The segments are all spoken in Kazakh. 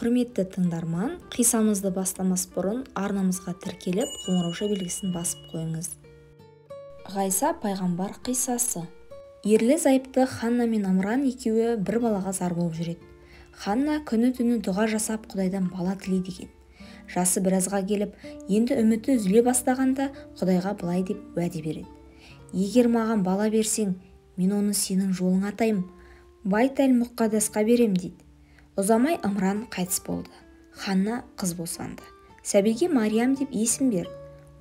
Құрметті тыңдарман, қиссамызды бастамас бұрын арнамызға тіркеліп, қоңырауша белгісін басып қойыңыз. Ғайса пайғамбар қиссасы. Ерлі-зайыпты Ханна мен Амран екеуі бір балаға зар болып жүреді. Ханна күні-түні дұға жасап, Құдайдан бала тілейді екен. Жасы біразға келіп, енді үміті үзіле бастағанда Құдайға былай деп уәде береді. Егер маған бала берсең, мен оны сенің жолыңа атаймын, Байт-әл-Мұққадасқа берем дейді. Ұзамай Ымран қайтыс болды. Ханна қыз босанды. Сәбиге Мариям деп есім берді.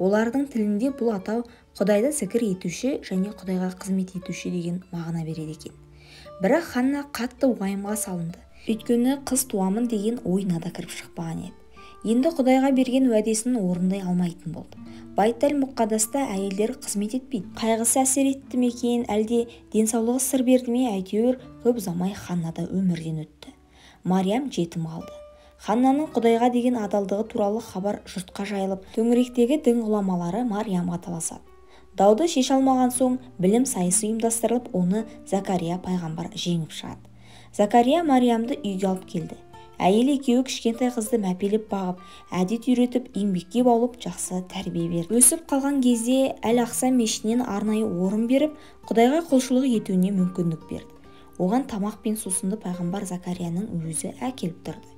Олардың тілінде бұл атау Құдайды зікір етуші және Құдайға қызмет етуші деген мағына береді екен. Бірақ Ханна қатты уайымға салынды. Өйткені қыз туамын деген ойына да кіріп шықпаған еді. Енді Құдайға берген уәдесін орындай алмайтын болды. Байт-әл-Мұққадаста әйелдер қызмет етпейді. Қайғысы әсер етті ме екен, әлде денсаулығы сыр берді ме, әйтеуір көп ұзамай Ханна да өмірден өтті. Мариям жетім қалды. Ханнаның Құдайға деген адалдығы туралы хабар жұртқа жайылып, төңіректегі дін ғұламалары Мариямға таласады. Дауды шеше алмаған соң білім сайысы ұйымдастырылып, оны Закария пайғамбар жеңіп шығады. Закария Мариямды үйге алып келді. Әйел екеуі кішкентай қызды мәпелеп бағып, әдет үйретіп, еңбекке баулып, жақсы тәрбие берді. Өсіп қалған кезде Әл-Ақса мешітінен арнайы орын беріп, Құдайға құлшылық етуіне мүмкіндік берді. Оған тамақ пен сусынды пайғамбар Закарияның өзі әкеліп тұрды.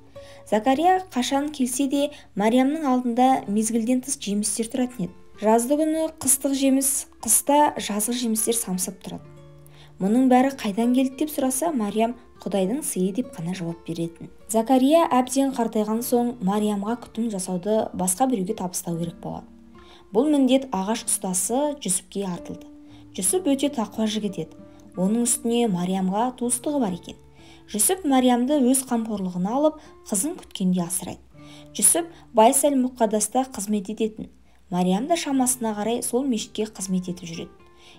Закария қашан келсе де Мариямның алдында мезгілден тыс жемістер тұратын еді. Жазды күні қыстық жеміс, қыста жазғы жемістер самсап тұрады. Мұның бәрі қайдан келді деп сұраса, Мариям Құдайдың сыйы деп қана жауап беретін. Закария әбден қартайған соң Мариямға күтім жасауды басқа біреуге табыстау керек болады. Бұл міндет ағаш ұстасы Жүсіпке артылды. Жүсіп өте тақуа жігіт еді. Оның үстіне Мариямға туыстығы бар екен. Жүсіп Мариямды өз қамқорлығына алып, қызын күткенде асырайды. Жүсіп Байт-әл-Мұққадаста қызмет ететін. Мариям да шамасына қарай сол мешітке қызмет етіп жүреді.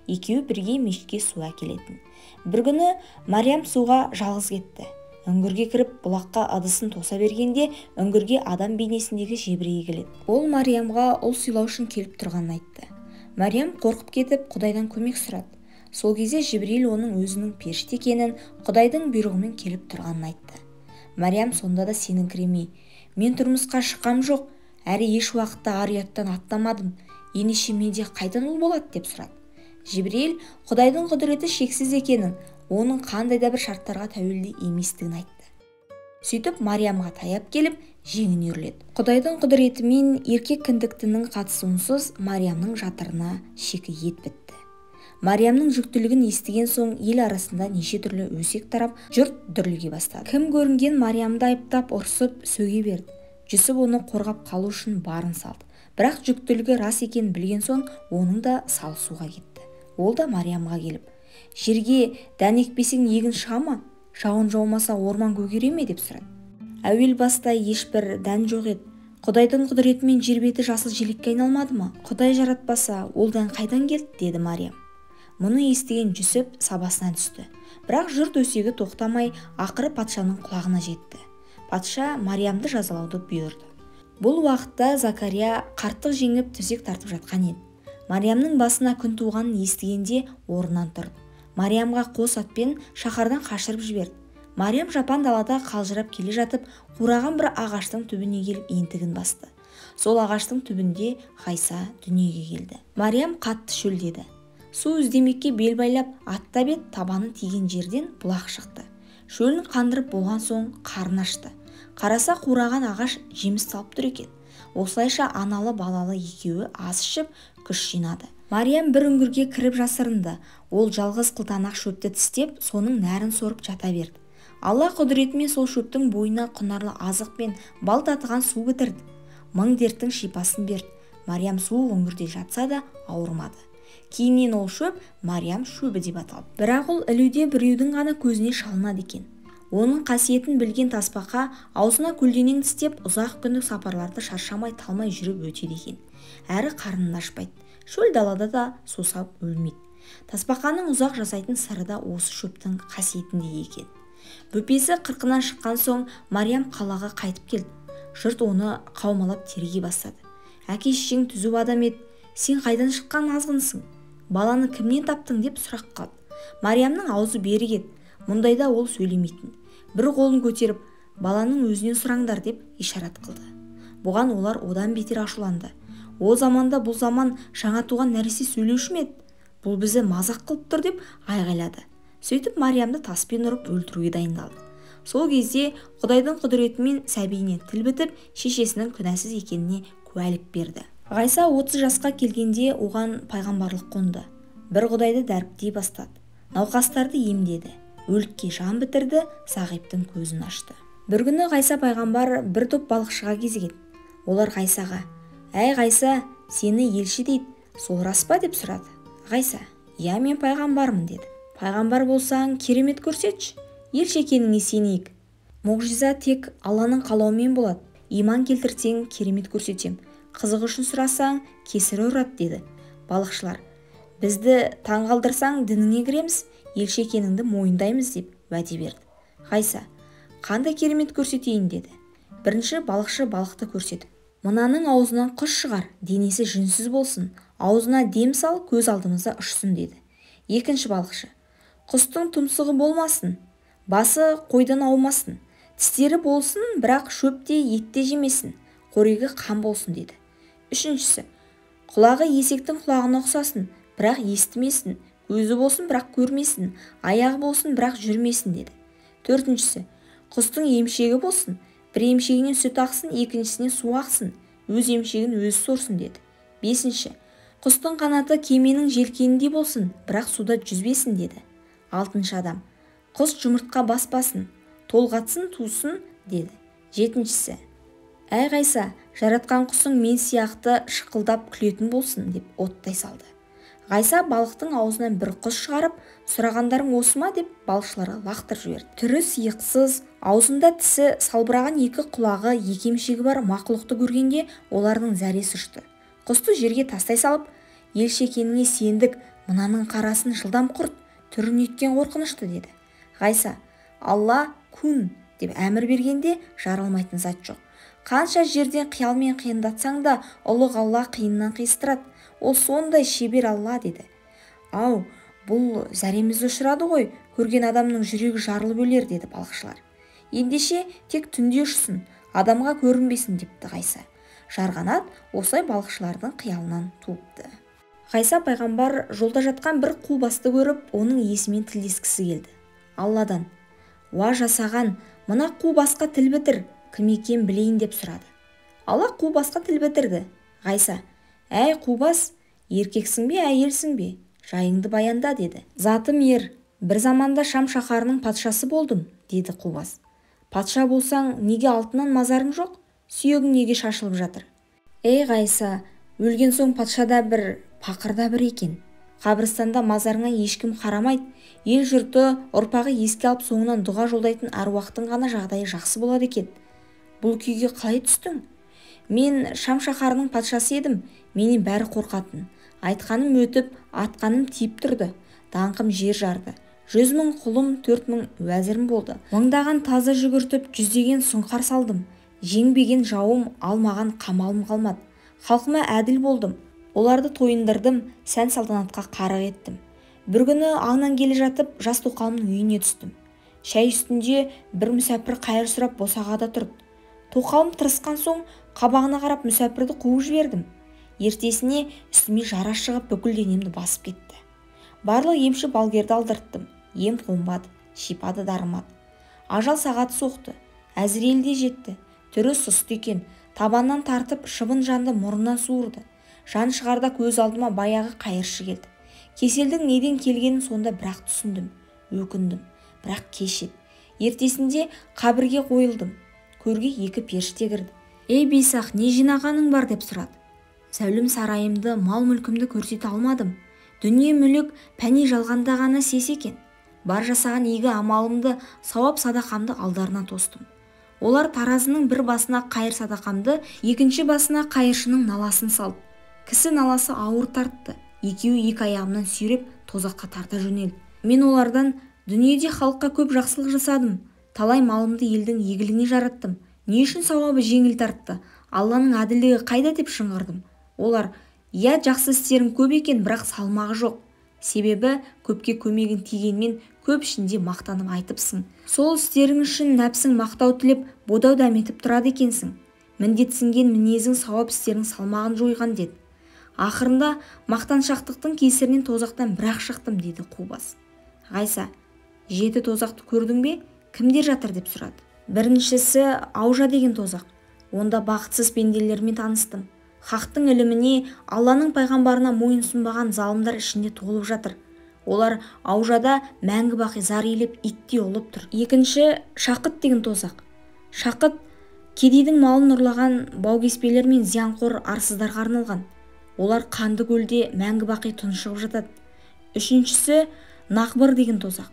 Екеуі бірге мешітке су әкелетін. Бір күні Мариям суға жалғыз кетті. Үңгірге кіріп, бұлаққа ыдысын тоса бергенде үңгірге адам бейнесіндегі Жебірейіл келеді. Ол Мариямға ұл сыйлау үшін келіп тұрғанын айтты. Мариям қорқып кетіп, Құдайдан көмек сұрады. Сол кезде Жебірейіл оның өзінің періште екенін, Құдайдың бұйрығымен келіп тұрғанын айтты. Мариям сонда да сеніңкіремей, мен тұрмысқа шыққам жоқ, әрі еш уақытта ар ұяттан аттамадым, ендеше менде қайдан ұл болады деп сұрады. Жебірейіл Құдайдың құдіреті шексіз екенін, оның қандай да бір шарттарға тәуелді еместігін айтты. Сөйтіп Мариямға таяп келіп, жеңін үрледі. Құдайдың құдіретімен еркек кіндіктінің қатысуынсыз Мариямның жатырына шекі ет бітті. Мариямның жүктілігін естіген соң ел арасында неше түрлі өсек тарап, жұрт дүрліге бастады. Кім көрінген Мариямды айыптап, ұрсып, сөге берді. Жүсіп оны қорғап қалу үшін барын салды. Бірақ жүктілігі рас екенін білген соң оның да салы суға кетті. Ол да Мариямға келіп, жерге дән екпесең егін шыға ма? Жауын жаумаса орман көгере ме деп сұрады. Әуел баста ешбір дән жоқ еді. Құдайдың құдіретімен жер беті жасыл желекке айналмады ма? Құдай жаратпаса, ол дән қайдан келді, деді Мариям. Мұны естіген Жүсіп сабасынан түсті. Бірақ жұрт өсегі тоқтамай, ақыры патшаның құлағына жетті. Патша Мариямды жазалауды бұйырды. Бұл уақытта Закария қарттық жеңіп төсек тартып жатқан еді. Мариямның басына күн туғанын естігенде орнынан тұрды. Мариямға қос атпен шаһардан қашырып жіберді. Мариям жапан далада қалжырап келе жатып, қураған бір ағаштың түбіне келіп ентігін басты. Сол ағаштың түбінде Ғайса дүниеге келді. Мариям қатты шөлдеді. Су іздемекке бел байлап, аттап ет, табаны тиген жерден бұлақ шықты. Шөлін қандырып болған соң қарны ашты. Қараса қураған ағаш жеміс салып тұр екен. Осылайша аналы балалы екеуі ас ішіп, күш жинады. Мариям бір үңгірге кіріп жасырынды. Ол жалғыз қылтанақ шөпті тістеп, соның нәрін сорып жата берді. Алла құдіретімен сол шөптің бойына құнарлы азық пен бал татыған су бітірді. Мың дерттің шипасын берді. Мариям суық үңгірде жатса да ауырмады. Кейіннен ол шөп Мариям шөбі деп аталды. Бірақ ол ілуде біреудің ғана көзіне шалынады екен. Оның қасиетін білген тасбақа аузына көлденең тістеп, ұзақ күндік сапарларды шаршамай талмай жүріп өтеді екен. Әрі қарнын ашпайды. Шөл далада да сусап өлмейді. Тасбақаның ұзақ жасайтын сыры да осы шөптің қасиетінде екен. Бөпесі қырқынан шыққан соң Мариям қалаға қайтып келді. Жұрт оны қаумалап тергей бастады. Әке шешең түзу адам еді, сен қайдан шыққан азғынсың? Баланы кімнен таптың деп сұрақ қалды. Мариямның аузы берік еді. Мұндайда ол сөйлемейтін. Бір қолын көтеріп, Баланың өзінен сұраңдар деп ишарат қылды. Бұған олар одан бетер ашуланды. О заманда бұл заман жаңа туған нәресте сөйлеуші ме еді? Бұл бізді мазақ қылып тұр деп айғайлады. Сөйтіп Мариямды таспен ұрып өлтіруге дайындалды. Сол кезде Құдайдың құдіретімен сәбиіне тіл бітіп, шешесінің күнәсіз екеніне куәлік берді. Ғайса 30 жасқа келгенде оған пайғамбарлық қонды. Бір Құдайды дәріптей бастады. Науқастарды емдеді. Өлікке жан бітірді, зағиптың көзін ашты. Бір күні Ғайса пайғамбар бір топ балықшыға кезігеді. Олар Ғайсаға: «Әй Ғайса, сені елші дейді, сол рас па?» деп сұрады. Ғайса: «Иә, мен пайғамбармын», деді. «Пайғамбар болсаң, керемет көрсетші, елші екеніңе сенейік. Мұғжиза тек Алланың қалауымен болады. Иман келтірсең, керемет көрсетем. Қызық үшін сұрасаң, кесірі ұрады», деді. Балықшылар: «Бізді таңғалдырсаң, дініңе кіреміз, елші екеніңді мойындаймыз», деп уәде берді. Ғайса: «Қандай керемет көрсетейін?» деді. Бірінші балықшы балықты көрсетіп: «Мынаның аузынан құс шығар, денесі жүнсіз болсын, аузына дем сал, көз алдымызда ұшсын», деді. Екінші балықшы: «Құстың тұмсығы болмасын, басы қойдан аумасын, тістері болсын, бірақ шөп те ет те жемесін, қорегі қан болсын», деді. Үшіншісі: «Құлағы есектің құлағына ұқсасын, бірақ естімесін, көзі болсын, бірақ көрмесін, аяғы болсын, бірақ жүрмесін», деді. Төртіншісі: «Құстың емшегі болсын, бір емшегінен сүт ақсын, екіншісінен су ақсын, өз емшегін өзі сорсын», деді. Бесінші: «Құстың қанаты кеменің желкеніндей болсын, бірақ суда жүзбесін», деді. Алтыншы адам: «Құс жұмыртқа баспасын, толғатсын, тусын», деді. Жетіншісі: «Әй Ғайса, жаратқан құсың мен сияқты шықылдап күлетін болсын», деп оттай салды. Ғайса балықтың аузынан бір құс шығарып, «Сұрағандарың осы ма?» деп балықшыларға лақтырып жіберді. Түрі сиықсыз, аузында тісі салбыраған, екі құлағы, екі емшегі бар мақұлықты көргенде олардың зәресі ұшты. Құсты жерге тастай салып: «Елші екеніңе сендік, мынаның қарасын жылдам құрт, түрі неткен қорқынышты», деді. Ғайса: «Алла күн деп әмір бергенде жарылмайтын зат жоқ. Қанша жерден қиялмен қиындатсаң да, ұлық Алла қиыннан қиыстырады. Ол сондай шебер Алла», деді. «Ау, бұл зәремізді ұшырады ғой, көрген адамның жүрегі жарылып өлер», деді балықшылар. «Ендеше тек түнде ұшсын, адамға көрінбесін», депті Ғайса. Жарғанат осылай балықшылардың қиялынан туыпты. Ғайса пайғамбар жолда жатқан бір қу басты көріп, оның иесімен тілдескісі келді. Алладан: «Уа жасаған, мына қу басқа тіл бітір, кім екен білейін», деп сұрады. Алла қу басқа тіл бітірді. Ғайса: «Әй қу бас, еркексің бе, әйелсің бе? Жайыңды баянда», деді. «Затым ер, бір заманда Шам шаһарының патшасы болдым», деді қу бас. «Патша болсаң, неге алтыннан мазарың жоқ? Сүйегің неге шашылып жатыр?» «Ей Ғайса, өлген соң патшада бір, пақырда бір екен. Қабірстанда мазарыңа ешкім қарамайды. Ел жұрты, ұрпағы еске алып соңынан дұға жолдайтын аруақтың ғана жағдайы жақсы болады екен. Бұл күйге қалай түстің? Мен Шам шаһарының патшасы едім, менен бәрі қорқатын. Айтқаным өтіп, атқаным тиіп тұрды. Даңқым жер жарды. 100 000 құлым, 4000 уәзірім болды. Мыңдаған тазы жүгіртіп, жүздеген сұңқар салдым. Жеңбеген жауым, алмаған қамалым қалмады. Халқыма әділ болдым. Оларды тойындырдым, сән салтанатқа қарық еттім. Бір күні аңнан келе жатып, жас тоқалымның үйіне түстім. Шай үстінде бір мүсәпір қайыр сұрап босағада тұрды. Тоқалым тырысқан соң қабағына қарап мүсәпірді қуып жібердім. Ертесіне үстіме жара шығып, бүкіл денемді басып кетті. Барлық емші балгерді алдырттым. Ем қонбады, шипа да дарымады. Ажал сағаты соқты. Әзірейіл де жетті. Түрі сұсты екен. Табаннан тартып, шыбын жанды мұрнынан суырды. Жан шығарда көз алдыма баяғы қайыршы келді. Кеселдің неден келгенін сонда бірақ түсіндім, өкіндім, бірақ кеш еді. Ертесінде қабірге қойылдым. Көрге екі періште кірді. «Ей бейсақ, не жинағаның бар?» деп сұрады. «Зәулім сарайымды, мал-мүлкімді көрсете алмадым. Дүние мүлік пәни жалғанда ғана сес екен. Бар жасаған игі амалымды, сауап садақамды алдарына тостым. Олар таразының бір басына қайыр садақамды, екінші басына қайыршының наласын салды. Кісі наласы ауыр тартты. Екеуі екі аяғымнан сүйреп, тозаққа тарта жөнелді. Мен олардан: дүниеде халыққа көп жақсылық жасадым, талай малымды елдің игілігіне жараттым. Не үшін сауабы жеңіл тартты? Алланың әділдігі қайда?» деп шыңғырдым. Олар: «Иә, жақсы істерің көп екен, бірақ салмағы жоқ. Себебі көпке көмегің тигенмен Көп ішінде мақтанып айтыпсың. Сол істерің үшін нәпсің мақтау тілеп, бодау дәметіп тұрады екенсің. Міндетсінген мінезің сауап істердің салмағын жойған деді. Ақырында мақтаншақтықтың кесірінен тозақтан бірақ шықтым, деді Қубас. Ғайса, 7 тозақты көрдің бе? Кімдер жатыр деп сұрады. Біріншісі Аужа деген тозақ. Онда бақытсыз пенделермен таныстым. Хақтың іліміне, Алланың пайғамбарына мойынсұнбаған залымдар ішінде толып жатыр. Олар Аужада мәңгі бақи зар илеп, иттей ұлып тұр. Екінші Шақыт деген тозақ. Шақыт кедейдің малын ұрлаған баукеспелер мен зиянқор арсыздарға арналған. Олар қанды көлде мәңгі бақи тұншығып жатады. Үшіншісі Нақбыр деген тозақ.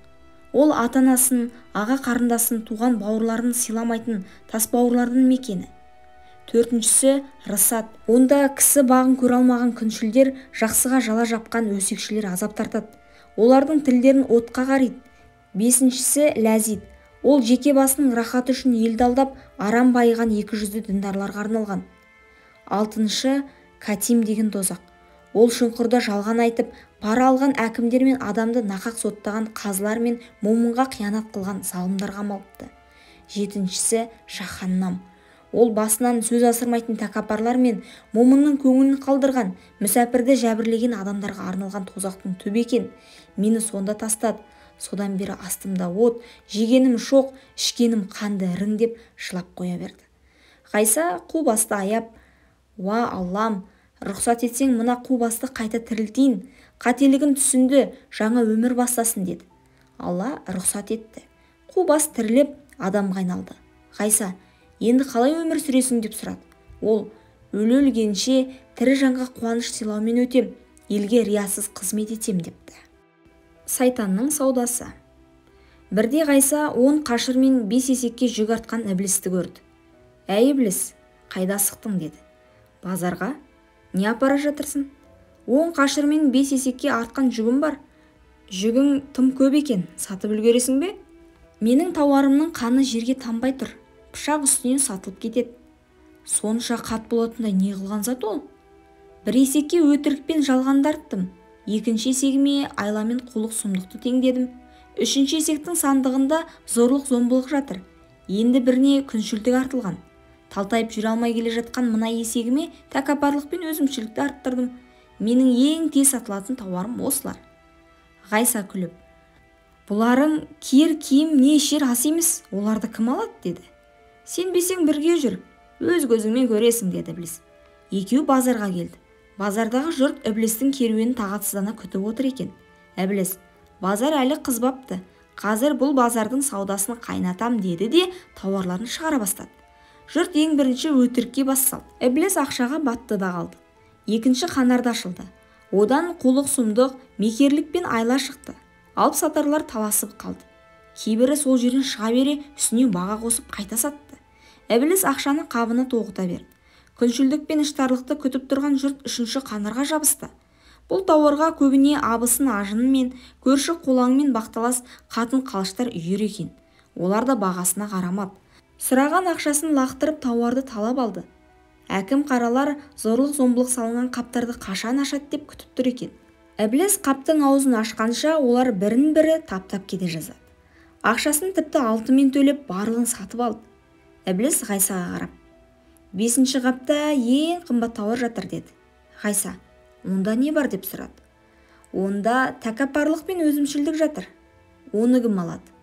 Ол ата-анасын, аға қарындасын, туған бауырларын сыйламайтын тас бауырлардың мекені. Төртіншісі Рысат. Онда кісі бағын көре алмаған күншілдер, жақсыға жала жапқан өсекшілер азап тартады. Олардың тілдерін отқа қариды. Бесіншісі Ләзит. Ол жеке басының рахаты үшін елді алдап, арам байыған екі жүзді діндарларға арналған. Алтыншы Катим деген тозақ. Ол шұңқырда жалған айтып, пара алған әкімдер мен адамды нақақ соттаған қазылар мен момынға қиянат қылған залымдар қамалыпты. Жетіншісі Жаһаннам. Ол басынан сөз асырмайтын тәкаппарлар мен момынның көңілін қалдырған, мүсәпірді жәбірлеген адамдарға арналған тозақтың түбі екен. Мені сонда тастады. Содан бері астымда от, жегенім шоқ, ішкенім қанды ірің деп жылап қоя берді. Ғайса Қубасты аяп, «Уа Аллам, рұқсат етсең мына Қубасты қайта тірілтейін, қателігін түсінді, жаңа өмір бастасын» деді. Алла рұқсат етті. Қубас тіріліп адамға айналды. Ғайса, енді қалай өмір сүресің деп сұрады. Ол, өле-өлгенше тірі жанға қуаныш сыйлаумен өтем, елге риясыз қызмет етем депті. Сайтанның саудасы. Бірде Ғайса 10 қашыр мен 5 есекке жүк артқан ібілісті көрді. Әй ібіліс, қайда асықтың деді. Базарға. Не апара жатырсың? 10 қашыр мен 5 есекке артқан жүгім бар. Жүгің тым көп екен, сатып үлгересің бе? Менің тауарымның қаны жерге тамбай тұр. Пышақ үстінен сатылып кетеді. Сонша қат болатындай не қылған зат ол? Бір есекке өтірікпен жалғанды арттым. Екінші есегіме айламен қулық сұмдықты теңдедім. Үшінші есектің сандығында зорлық-зомбылық жатыр. Енді біріне күншілдік артылған. Талтайып жүре алмай келе жатқан мына есегіме тәкаппарлық пен өзімшілікті арттырдым. Менің ең тез сатылатын тауарым осылар. Ғайса күліп, бұларың киер киім не ішер ас емес, оларды кім алады деді. Сенбесең бірге жүр, өз көзіңмен көресің деді ібіліс. Екеуі базарға келді. Базардағы жұрт ібілістің керуенін тағатсыздана күтіп отыр екен. Ібіліс, базар әлі қызбапты, қазір бұл базардың саудасын қайнатам деді де тауарларын шығара бастады. Жұрт ең бірінші өтірікке бас салды. Ібіліс ақшаға батты да қалды. Екінші қанарда ашылды. Одан қулық сұмдық, мекерлік пен айла шықты. Алып сатарлар таласып қалды. Кейбірі сол жерден шыға бере үстіне баға қосып қайта сатты. Ібіліс ақшаны қабына тоғыта берді. Күншілдік пен іштарлықты күтіп тұрған жұрт үшінші қанарға жабысты. Бұл тауарға көбіне абысын ажынымен, көрші қолаңмен бақталас қатын қалыштар үйір екен. Олар да бағасына қарамады. Сұраған ақшасын лақтырып тауарды талап алды. Әкім қаралар зорлық-зомбылық салынған қаптарды қашан ашады деп күтіп тұр екен. Ібіліс қаптың аузын ашқанша олар бірін-бірі таптап кете жазады. Ақшасын тіпті алтынмен төлеп барлығын сатып алды. Ібіліс Ғайсаға қарап, бесінші қапта ең қымбат тауар жатыр деді. Ғайса, онда не бар деп сұрады. Онда тәкаппарлық пен өзімшілдік жатыр. Оны кім алады?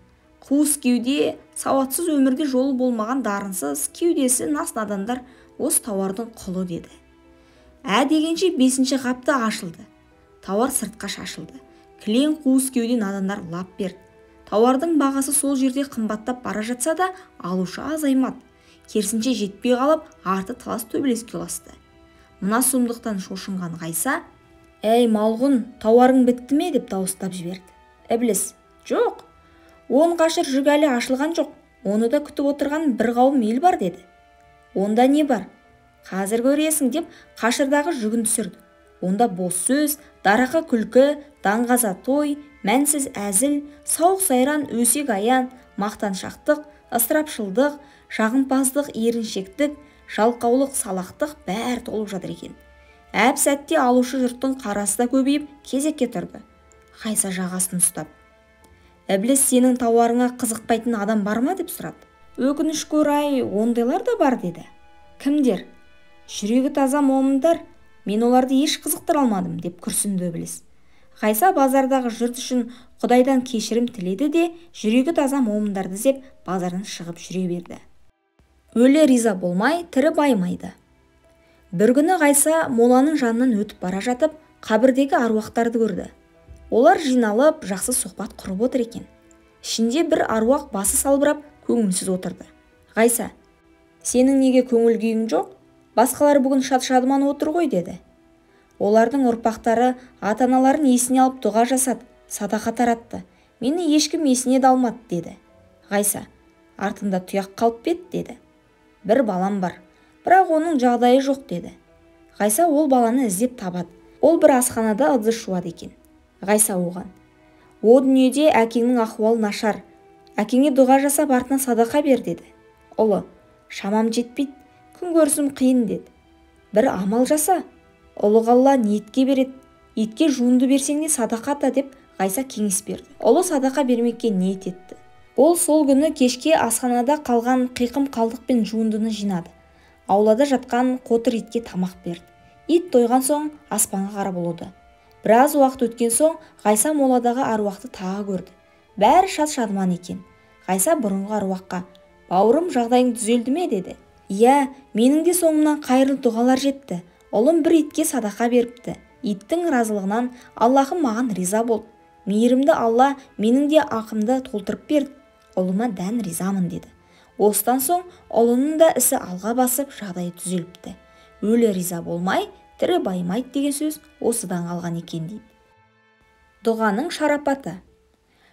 Қуыс кеуде, сауатсыз өмірде жолы болмаған дарынсыз, кеудесі нас надандар осы тауардың құлы деді. Ә дегенше бесінші қапта ашылды. Тауар сыртқа шашылды. Кілең қуыс кеуде надандар лап берді. Тауардың бағасы сол жерде қымбаттап бара жатса да алушы азаймады. Керісінше жетпей қалып, арты талас төбелеске ұласты. Мына сұмдықтан шошынған Ғайса, «Әй, малғұн, тауарың бітті ме?» деп дауыстап жіберді. Ібіліс, «Жоқ, 10 қашыр жүк әлі ашылған жоқ, оны да күтіп отырған бір қауым ел бар» деді. Онда не бар? Қазір көресің деп қашырдағы жүгін түсірді. Онда бос сөз, дарақы күлкі, даңғаза той, мәнсіз әзіл, сауық сайран, өсек аян, мақтаншақтық, ысырапшылдық, жағымпаздық, еріншектік, жалқаулық, салақтық бәрі толып жатыр екен. Әп сәтте алушы жұрттың қарасы да көбейіп, кезекке тұрды. Ғайса жағасын ұстап, Ібліс сенің тауарыңа қызықпайтын адам бар ма деп сұрады. Өкінішке орай, ондайлар да бар деді. Кімдер? Жүрегі таза момындар, мен оларды еш қызықтыра алмадым деп күрсінді Ібліс. Ғайса базардағы жұрт үшін Құдайдан кешірім тіледі де, жүрегі таза момындарды іздеп базардан шығып жүре берді. Өлі риза болмай, тірі баймайды. Бір күні Ғайса моланың жанынан өтіп бара жатып, қабірдегі аруақтарды көрді. Олар жиналып, жақсы сұхбат құрып отыр екен. Ішінде бір аруақ басы салбырап, көңілсіз отырды. Ғайса, сенің неге көңіл күйің жоқ? Басқалар бүгін шат-шадыман отыр ғой деді. Олардың ұрпақтары ата-аналарын есіне алып дұға жасады, садақа таратты. Мені ешкім есіне де алмады деді. Ғайса, артында тұяқ қалып бет деді. Бір балам бар, бірақ оның жағдайы жоқ деді. Ғайса ол баланы іздеп табады. Ол бір асханада ыдыс жуады екен. Ғайса оған, о дүниеде әкеңнің ахуалы нашар, әкеңе дұға жасап артына садақа бер деді. Ұлы, шамам жетпейді, күн көрісім қиын деді. Бір амал жаса, ұлық Алла ниетке береді, итке жуынды берсең де садақа ата деп Ғайса кеңес берді. Ұлы садақа бермекке ниет етті. Ол сол күні кешке асханада қалған қиқым қалдық пен жуындыны жинады. Аулада жатқан қотыр итке тамақ берді. Ит тойған соң аспанға қарап ұлыды. Біраз уақыт өткен соң Ғайса моладағы аруақты тағы көрді. Бәрі шат-шадыман екен. Ғайса бұрынғы аруаққа, бауырым, жағдайың түзелді ме деді. Иә, менің де соңымнан қайырлы дұғалар жетті. Ұлым бір итке садақа беріпті. Иттің разылығынан Аллахым маған риза болды. Мейірімді Алла менің де ақымды толтырып берді. Ұлыма дән ризамын деді. Осыдан соң ұлының да ісі алға басып, жағдайы түзеліпті. Өлі риза болмай, тірі баймайды деген сөз осыдан қалған екен дейді. Дұғаның шарапаты.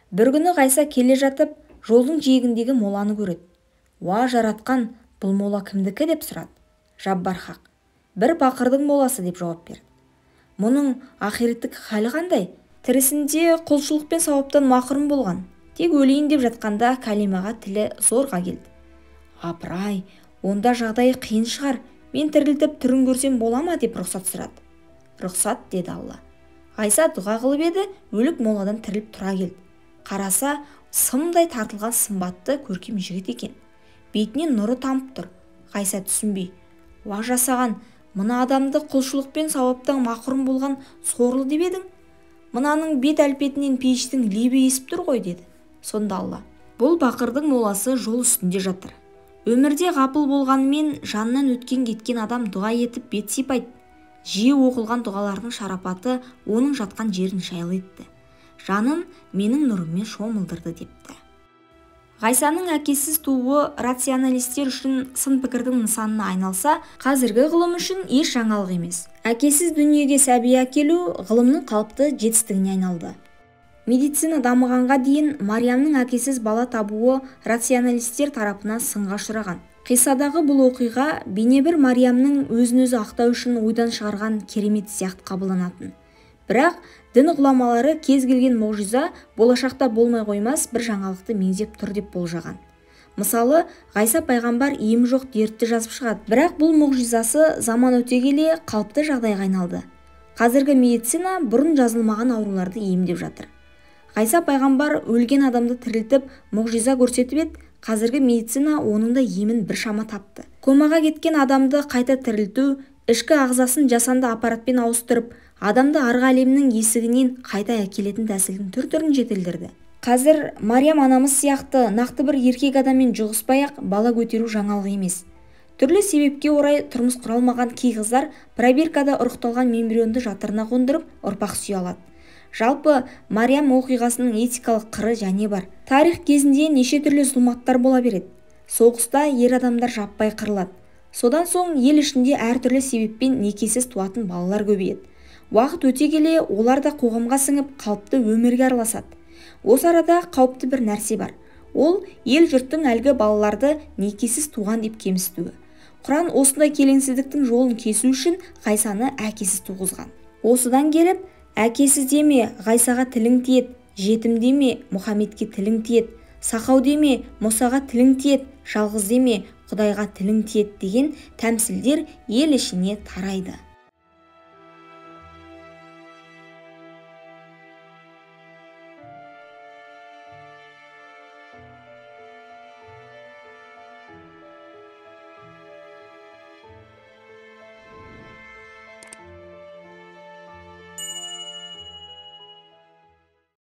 Бір күні Ғайса келе жатып, жолдың жиегіндегі моланы көреді. Уа жаратқан, бұл мола кімдікі деп сұрады. Жаббар хақ, бір пақырдың моласы деп жауап берді. Мұның ақиреттік халі қандай? Тірісінде құлшылық пен сауаптан мақұрым болған. Тек өлейін деп жатқанда кәлимаға тілі зорға келді. Апырай, онда жағдайы қиын шығар, мен тірілтіп түрін көрсем бола ма деп рұқсат сұрады. Рұқсат деді Алла. Ғайса дұға қылып еді, өлік моладан тіріліп тұра келді. Қараса, сымдай тартылған сымбатты көркем жігіт екен. Бетінен нұры тамып тұр. Ғайса түсінбей, уа жасаған, мына адамды құлшылық пен сауаптан мақұрым болған сорлы деп едің? Мынаның бет әлпетінен пейіштің лебі есіп тұр ғой деді. Сонда Алла, бұл бақырдың моласы жол үстінде жатыр. Өмірде ғапыл болғанымен жанынан өткен кеткен адам дұға етіп бет сипайды. Жиі оқылған дұғалардың шарапаты оның жатқан жерін жайлы етті. Жанын менің нұрыммен шомылдырды депті. Ғайсаның әкесіз тууы рационалистер үшін сын пікірдің нысанына айналса, қазіргі ғылым үшін еш жаңалық емес. Әкесіз дүниеге сәби әкелу ғылымның қалыпты жетістігіне айналды. Медицина дамығанға дейін Мариямның әкесіз бала табуы рационалистер тарапынан сынға ұшыраған. Қиссадағы бұл оқиға бейнебір Мариямның өзін-өзі ақтау үшін ойдан шығарған керемет сияқты қабылданатын. Бірақ дін ғұламалары кез келген мұғжиза болашақта болмай қоймас бір жаңалықты меңзеп тұр деп болжаған. Мысалы, Ғайса пайғамбар емі жоқ дертті жазып шығады. Бірақ бұл мұғжизасы заман өте келе қалыпты жағдайға айналды. Қазіргі медицина бұрын жазылмаған ауруларды емдеп жатыр. Ғайса пайғамбар өлген адамды тірілтіп, мұғжиза көрсетіп еді, қазіргі медицина оның да емін біршама тапты. Комаға кеткен адамды қайта тірілту, ішкі ағзасын жасанды аппаратпен ауыстырып, адамды арғы әлемнің есігінен қайта әкелетін тәсілдің түр-түрін жетілдірді. Қазір Мариям анамыз сияқты нақты бір еркек адаммен жұғыспай-ақ бала көтеру жаңалық емес. Түрлі себепке орай тұрмыс құра алмаған кей қыздар пробиркада ұрықталған мембрионды жатырына қондырып, ұрпақ сүйе алады. Жалпы, Мариям оқиғасының этикалық қыры және бар. Тарих кезінде неше түрлі зұлматтар бола береді. Соғыста ер адамдар жаппай қырылады. Содан соң ел ішінде әртүрлі себеппен некесіз туатын балалар көбейеді. Уақыт өте келе олар да қоғамға сіңіп, қалыпты өмірге араласады. Осы арада қауіпті бір нәрсе бар. Ол ел жұрттың әлгі балаларды некесіз туған деп кемсітуі. Құран осындай келеңсіздіктің жолын кесу үшін Ғайсаны әкесіз туғызған. Осыдан келіп, әкесіз деме, Ғайсаға тілің тиеді, жетім деме, Мұхаммедке тілің тиеді, сақау деме, Мұсаға тілің тиеді, жалғыз деме, Құдайға тілің тиеді деген тәмсілдер ел ішіне тарайды.